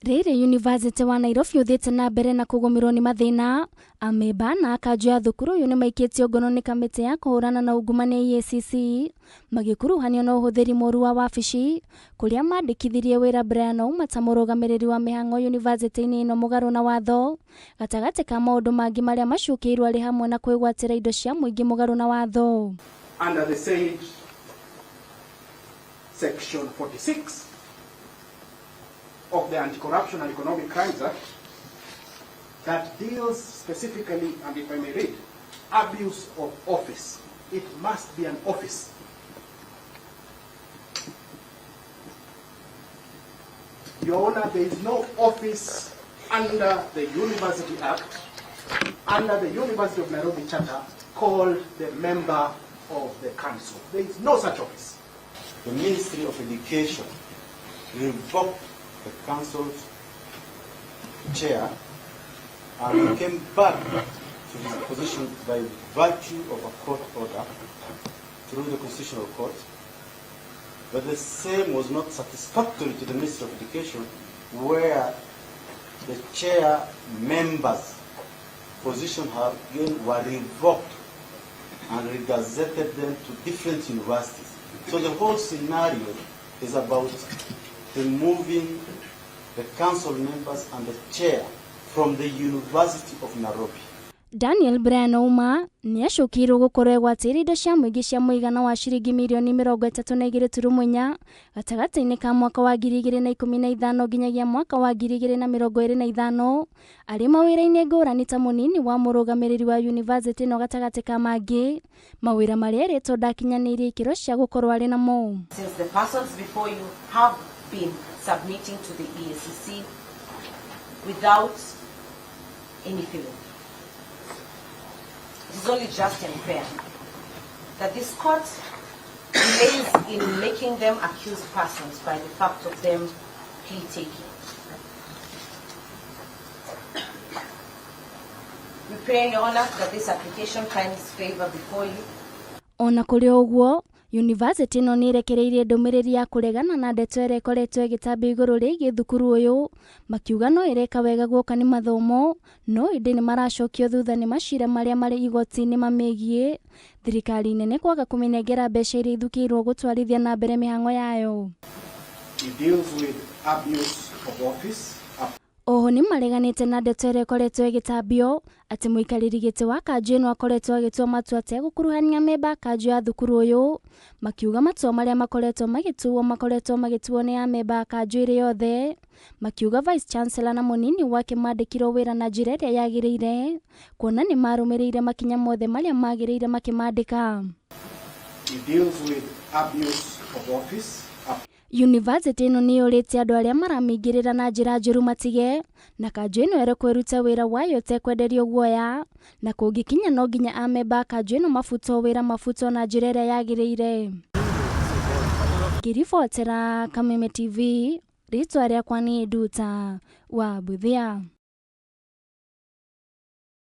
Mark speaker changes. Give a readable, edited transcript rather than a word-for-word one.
Speaker 1: Rĩrĩ Yunivasĩtĩ wa Nairobi ũthiĩte na mbere na kũgũmĩrwo nĩ mathĩna, amemba na akanjũ ya thukuru ũyũ nĩmaikĩtio ngono nĩ kamĩtĩ ya kũhũrana na ungumania EACC magĩkuruhanio na ũhũthĩri mũru wa wabici kũrĩa mandĩkithirie wĩra Brian Ouma ta mũrũgamĩrĩri wa mĩhang'o yunivasĩtĩ-inĩ ĩno mũgarũ na watho gatagatĩ ka maũndũ mangĩ marĩa macukĩirwo arĩ hamwe na kwĩgwatĩra indo cia mũingĩ mũgarũ na watho.
Speaker 2: Under the said section 46 of the Anti-Corruption and Economic Crimes Act that deals specifically, and if I may read, abuse of office. It must be an office. Your Honor, there is no office under the University Act, under the University of Nairobi Charter, called the member of the council. There is no such office.
Speaker 3: The Ministry of Education revoked the council's chair and he came back to his position by virtue of a court order through the Constitutional Court. But the same was not satisfactory to the Ministry of Education, where the chair members' position again were revoked and regazetted them to different universities. So the whole scenario is about removing the council members and the chair from the University of Nairobi.
Speaker 1: Daniel Brian Ouma nĩ acũkĩirwo gũkorwo egwatĩire indo cia mũingĩ cia mũigana wa ciringi mirioni 32.4 gatagatĩ-inĩ ka mwaka wa 2015 nginyagia mwaka wa 2025 arĩ mawĩra-inĩ ngũrani ta mũnini wa mũrũgamĩrĩri wa yunivasĩtĩ ĩno gatagatĩ ka mangĩ mawĩra marĩa erĩtwo ndakinyanĩirie ikĩro cia gũkorwo arĩ namo.
Speaker 4: Since the persons before you have been submitting to the EACC without any feeling. It is only just and fair that this court delays in making them accused persons by the fact of them plea taking. We pray, Your Honor, that this application finds favor before you.
Speaker 1: Ona kũrĩ ũguo, yunivasĩtĩ ĩno nĩ ĩrekereirie ndũmĩrĩri ya kũregana na ndeto ĩrĩa ĩkoretwo ĩgĩtambio igũrũ rĩgiĩ thukuru ũyũ, makiuga no ĩreka wega guoka nĩ mathomo, no ĩndĩ nĩ maracokio thutha nĩ macira marĩa marĩ igoti-inĩ mamĩgiĩ, thirikari nene kwaga kũmĩnengera mbeca iria ithukĩirwo gũtwarithia na mbere mĩhang'o yayo.
Speaker 2: It deals with abuse of office.
Speaker 1: Oho nĩ mareganĩte na ndeto ĩrĩa ĩkoretwo ĩgĩtambio atĩ mũikarĩri gĩtĩ wa kanjũ ĩno akoretwo agĩtua matua ategũkuruhania amemba a kanjũ ya thukuru ũyũ, makiuga matua marĩa makoretwo magĩtuo makoretwo magĩtuo nĩ amemba a kanjũ ĩrĩ yothe, makiuga Vice Chancellor na mũnini wake mandĩkirwo wĩra na njĩra ĩrĩa yagĩrĩire, kuona nĩ marũmĩrĩire makinya mothe marĩa magĩrĩire makĩmandĩka.
Speaker 2: It deals with abuse of office.
Speaker 1: Yunivasĩtĩ ĩno nĩ yũrĩtie andũ arĩa maramĩingĩrĩra na njĩra njũru matige, na kanjũ ĩno ĩrĩ kwĩruta wĩra wayo ĩtekwenderio guoya, na kũngĩkinya no nginya amemba a kanjũ ĩno mabutwo wĩra mabutwo na njĩra ĩrĩa yagĩrĩire. Ngĩribotera Kameme TV, rĩtwa rĩakwa nĩ Nduta wa Buthia.